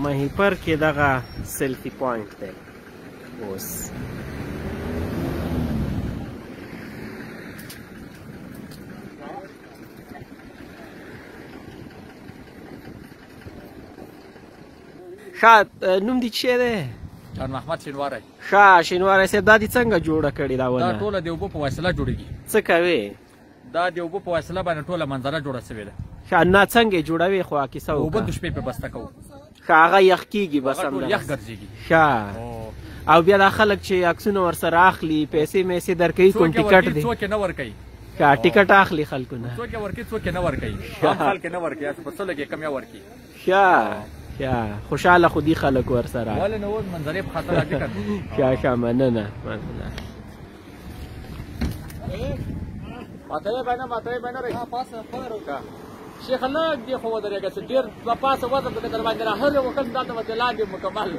ماهیپر کې دغه selfie point دی اوس. ښه، نوم دې څه دی؟ جان محمد شینواری. ښه شینواری صاحب، دا دې څنګه جوړه کړې دا ونه؟ دا ټوله د اوبو په وسیله جوړېږي. څه کوې؟ دا د اوبو په وسیله باندې ټوله منظره جوړه شوې ده. ښه، نه څنګه یې جوړوې؟ خو کیسه وکړه. اوبه د شپې په بسته کوو. ښه، هغه یخ کېږي بس، ټول یخ ګرځېږي. ښه، او بیا دا خلک چې عکسونه ورسره اخلي، پیسې میسې درکوي؟ کوم ټیکټ دی؟ څوک یې نه ورکوي. ښه، ټیکټ اخلي خلکو نه؟ څوک یې ورکوي، څوک یې نه ورکوي. عام خلک یې نه ورکوي، هسې په سلو کې کم یې ورکوي. ښه ښه، خوشحاله خو دي خلک ورسره. ولې نه، اوس منظرې په خاطر راځي که. ښه ښه، مننه مننه. ماته به نه، ماته به نه رې پاسه پاره وکړه شیخ، لږ دی خو ودرېږه چې ډېر په پاسه وزن به در باندې راهلې وکړم، دا ته به لاندې مکمل.